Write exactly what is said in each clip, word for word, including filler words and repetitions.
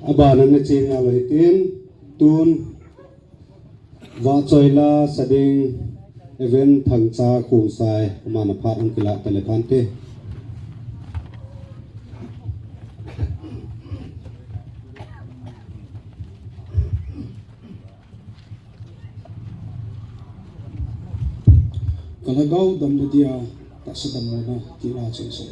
Abana nachen nalou hitin, tun Vahchoila Sading Event Thangcha Khongsai, amana phat hung kilah tale phante. Ka lhagao damna dia tahsa dammona tia chun sa.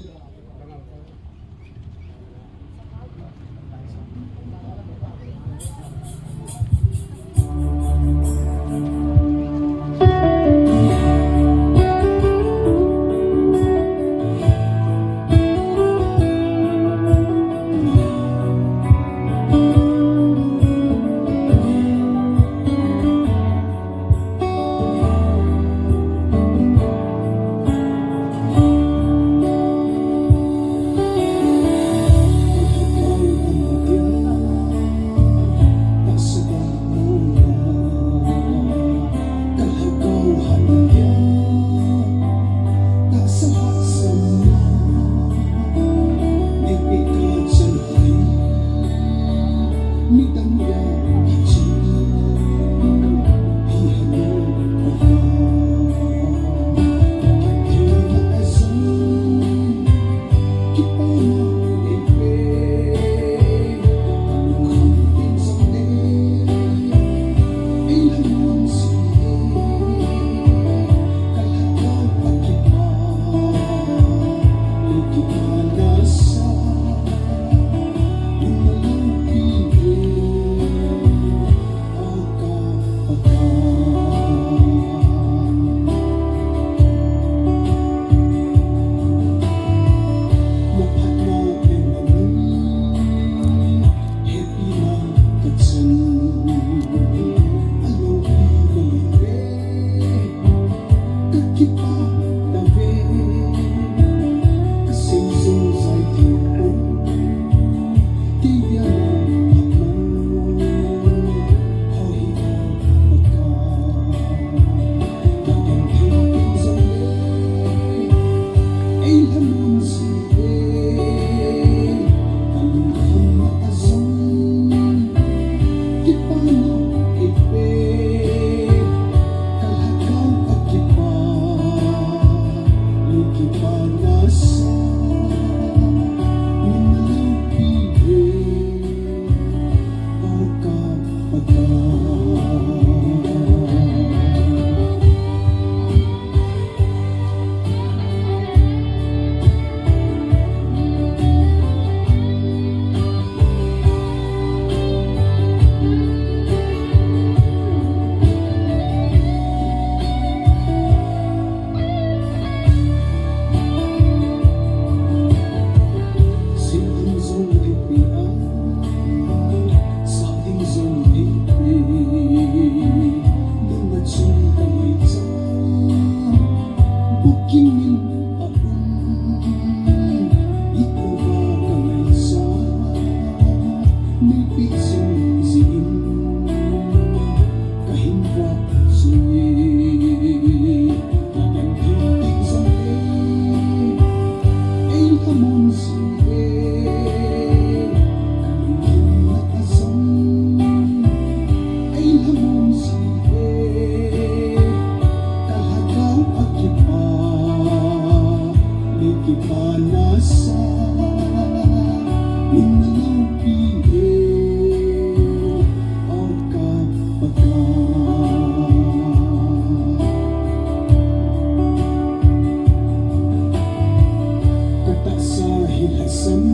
Ka tahsa hi lhasam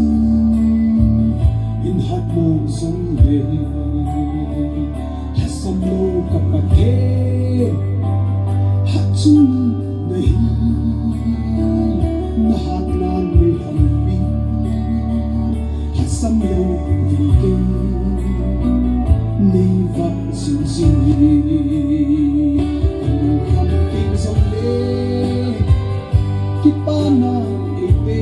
in hat mo jong le, lhasam lou ka Pathen, hat chung nahi, na hatna nei lhampi, lhasam lou ding kei nei vah jing jing hi. Ka lungkham kei jong le, kipana ei pe,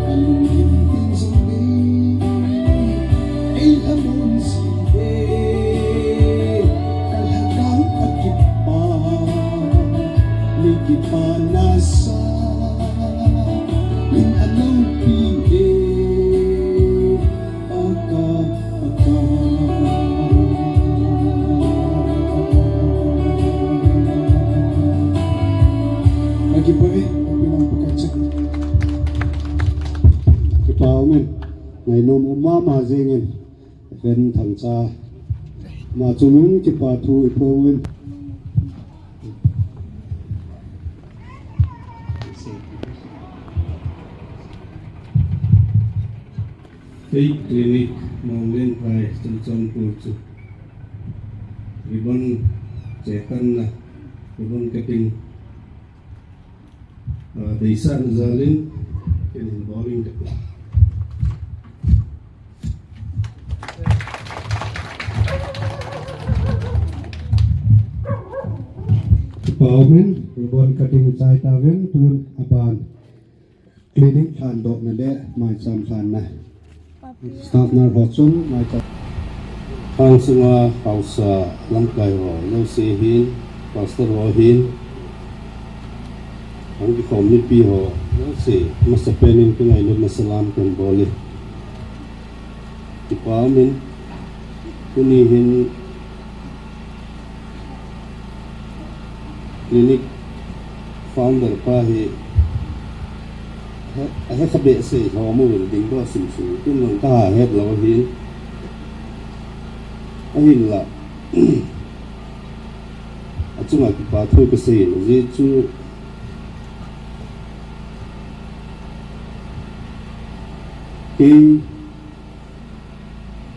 ka lungkham kei jong le, ei lhamon jing e, ka lhagao a kipa. Mama jengin, Ven Thangcha, ma chungnung kipa thu iphongin. Faith Clinic, Monglenphai, Churachandpur chu ribbon chetanna, ribbon cutting, ah, deisahna jalin, ken hin bol inge. Kipa umin, ribbon cutting chai tauvin, tun aban clinic lhandohna le maicham lhanna. Staff nurse ho chun maicham. Khangsunga haosa lamkai ho jouse hin, pastor ho hin, hung kikhom mipi ho jouse, masapen in kangailutna salam kahin bol e. Kipa umin, tuni hin clinic founder pa hi, he, he kha behseh lhom uvin dingdoh simsim, tun lang kaha het lou ahin, ahinla, achunga kipa thu kasei in, ajeh chu kei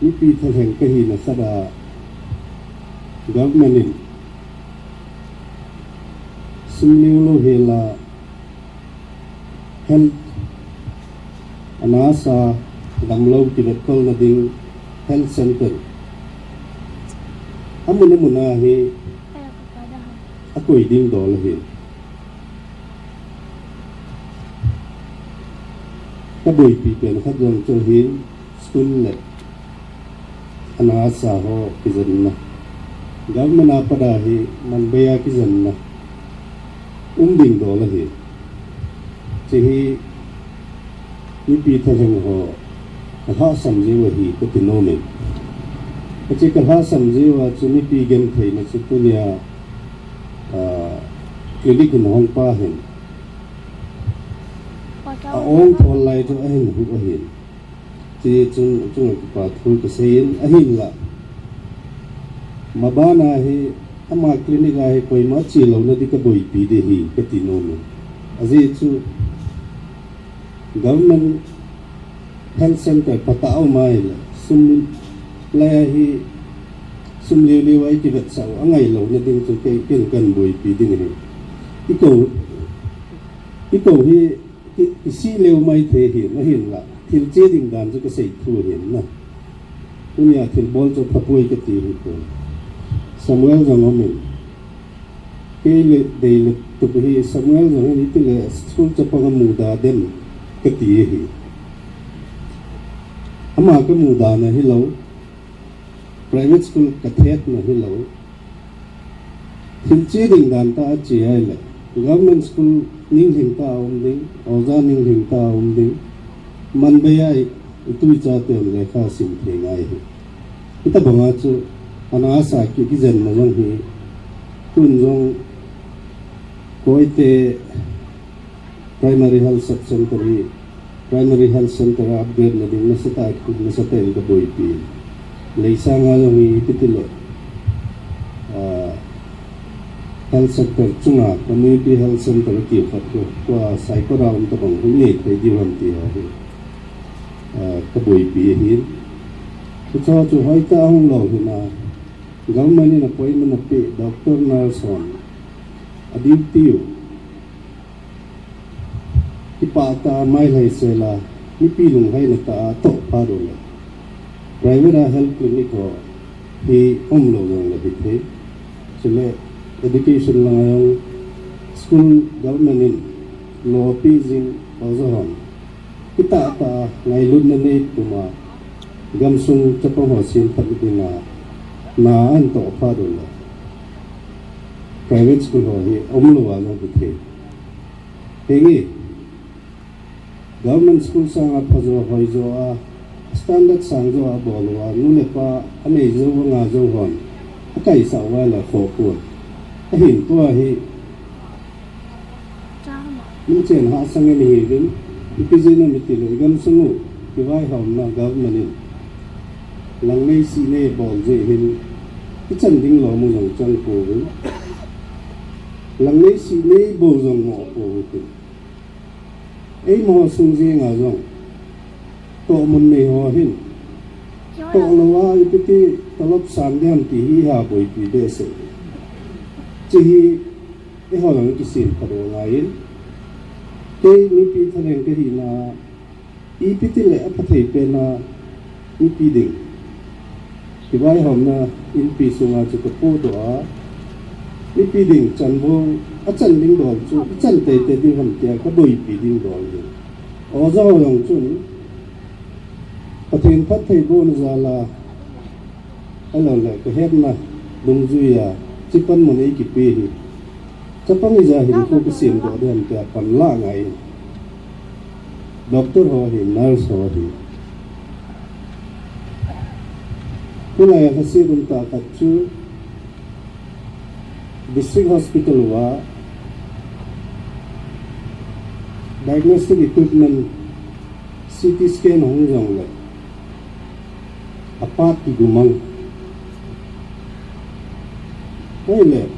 mipi thalheng kahina khat a, government in sum leo lou hela health, ana asa damlou kivetkolna ding health center amun amun a hi akoi ding dol ahin. Kaboipi pen khat jong chu ahin, school le ana asa ho kijenna. Government a pat a hi manbei a kijenna um ding dol ahi. Hiche hi mipi thalheng ho kalhahsam jiu ahi kati nom in. Hiche kalhahsam jiu a chu mipi gentheina chu tunia, ah, clinic in hong pa hin a-ong thol lai chu ahin hup ahin. Hiche chun, chunga kipa thu kasei in, ahinla, maban a hi, ama clinic a hi koima che louna ding kaboipi ding ahi kati nom in. Ajeh chu government health center phatah a um ahile, sum lai a hi, sum leo leo a ikivetsah u angai louna ding chu kei, ken kahin boipi ding ahi. Ikou, ikou hi, ki, kisih leo maithei ahin, ahinla, thil che ding dan chu kasei thu ahin na. Tunia thilbol chu phapoi kati ahipoi. Samuel jong aumin, kei le dei le tup ahi, Samuel jong hin itile school chapang amuda dem kati ahi. Ama kamudana hilou, private school kathetna hilou, thil che ding dan tah a che ahile, government school ninglhing tah a um ding, oja ninglhing tah a um ding, manbei a i, itui icha ten lekha sim thei ngai ahi. Hitobanga chu ana asa ki, kijenna jong hi, tun jong Koite Primary Health Sub Center hi, Primary Health Center a upgrade na ding nasatah a, nasatah in kaboipi. Leisang a jong hi, ipi tile, ah, Health Center chunga Community Health Center ati khat chu, tua Saikot a um tabang hi nei thei diu ham ti ho hi, ah, kaboipi ahin. Hiche chu hoitah a hung lou hina, government in appointment apeh, doctor, nurse hon a duty u kipah tah a mailhai sel a, mipi lunghaina tah a toh phat u le, private a health clinic ho hi umlou jong le hithei. Chule education lang a jong school government in lo peh jing, oja hon kitah tah a ngailutna nei pum a, gamsung chapang ho semthah ding a na ahin toh phat u le, private school ho hi umlou a jong hithei. Henge, government school sang a phajo, hoijo a, standard sang jo a bol uva, nu le pa anei jou, anga jou hon akaisah uva le khoh pon. Ahin tua hi, nuchen hahsang in ihiuvin, ipi jeh inem itile, igamsung u Kivaihomna government in lang nei si nei bol jeh hin ichan ding lom u jong chang pouvin, lang nei si nei bol jong mo pouvin. Eima sung jenga jong tohmun nei ho hin toh louva ipi ti talop san ding ham ti hi ha boipi behseh. Hiche hi eiho jong kisem phat u angaiyin, kei mipi thalheng kahina ipi ti le aphathei pena ipi ding. Kivaihomna inpi sunga chu kapohdoh a, ipi ding chanvo achan ding dol chu ichan teitei ding ham tia kaboipi ding dol hi. Oja ho jong chun Pathen phattheibohna jal a, ahilou le kahetna dungjuia hiche panmun eikipe hi chapang ija hinkho kisemdoh ding ham tia panla angaiyin. Doctor ho hi, nurse ho hi. Tulai a lhaset umtah khat chu District Hospital uva diagnostic equipment, C T scan hung jongle apat kigumang. Ahile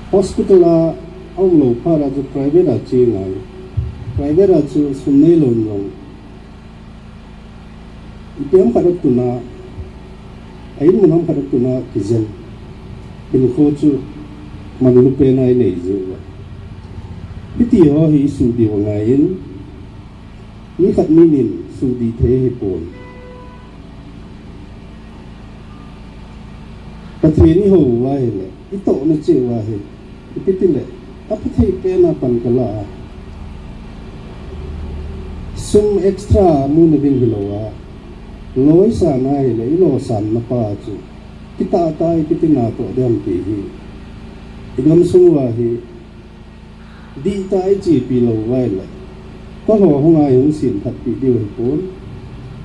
hospital a aumlou phat a chu private a che ngai. Private a chu sum neilou jong ipi ham khat a tuna, a in mun ham khat a tuna kijen, hinkho chu manlu pen a inei jiuva. Hitiho hi isuhdih u angaiyin, mi khat mi nin suhdih thei ahipon. Pathen ihou uva ahile, itohna cheh uva hi ipi ti le aphathei pena pan kala a, sum extra muna ding hilouva, loisan ahile ilosanna pa chu kitah tah a ipi ti natoh ding ham ti hi igamsung uva hi dihtah a ichepi lou uva ahile, kol ho hung a hung sem phatpi diu ahipon,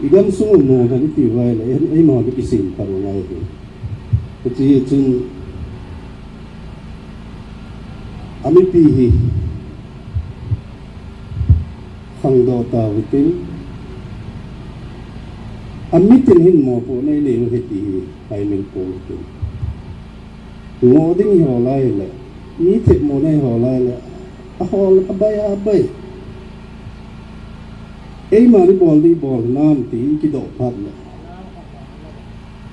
igamsung u nom hen iti uva ahile, eima kisem phat u angai hi. Hiche chun amipi hi khangdoh tauhitin, amitin hin mopohna inei u ahi ti hi ngaimil pouhitin. Ngoh ding iho laile, mi themmo na iho laile, ahol abai abai. Eima ibol ding ibol hinam ti kidoh phat le,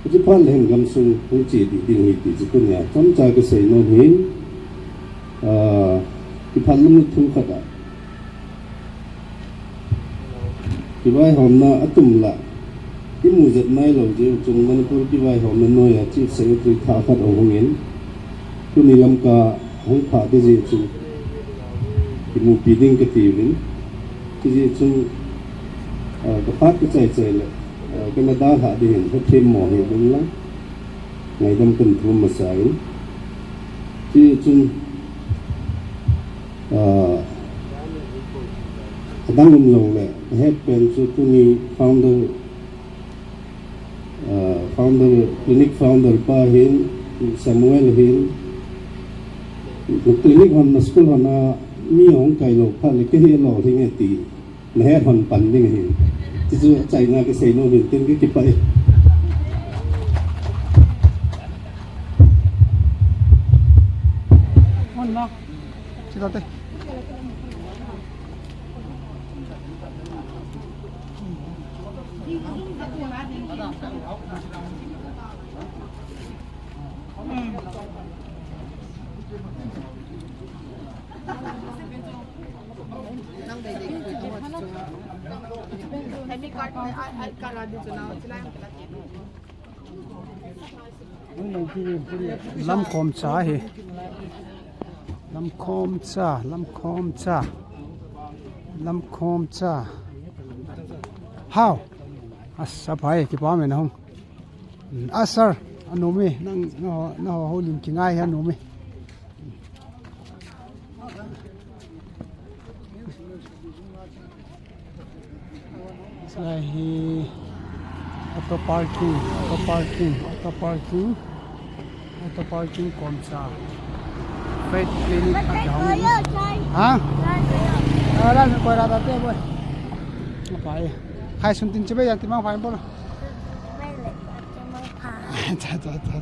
hiche phat le hin gamsung hung che ding ding ahi ti chu tunia chomcha kasei nom hin, ah, kiphat lum thu khat a kivaihomna atum lah imu jep nailou jeh u chun Manipur kivaihomna noiya Chief Secretary thah khat ahung hungin, tuni Lamka hung phah ding jeh chun kimupi ding katiuvin, hijeh chun, ah, kaphat kachai chai le, ah, kana dalhah ding hin hethem mo hih un lang ngaidam kahin thum masa in, hijeh chun, ah, adang um jongle kahet pen chu tuni founder, ah, founder, clinic founder pa hin, Samuel hin, clinic hon na school hon a mi ahung kai lou phat le kahi lou ding e ti nahet hon pan ding ahi. Chuchu achaina kasei nom in tin kakipah e. Lamkhomcha hi. Lamkhomcha, lamkhomcha. Lamkhomcha. Hao. Asa phai, kipah me nahung. Ah, sir, anom e, nang, naho, naho houlim kingai hi anom e. Lai hi auto parking, auto parking, auto parking, auto parking komcha. Bai, clinic a kihong. Ha? Ah, la koi la ta te boy. Apa ye? Khai sun tin chibai ya ti mang phai bol. Cha, cha, cha.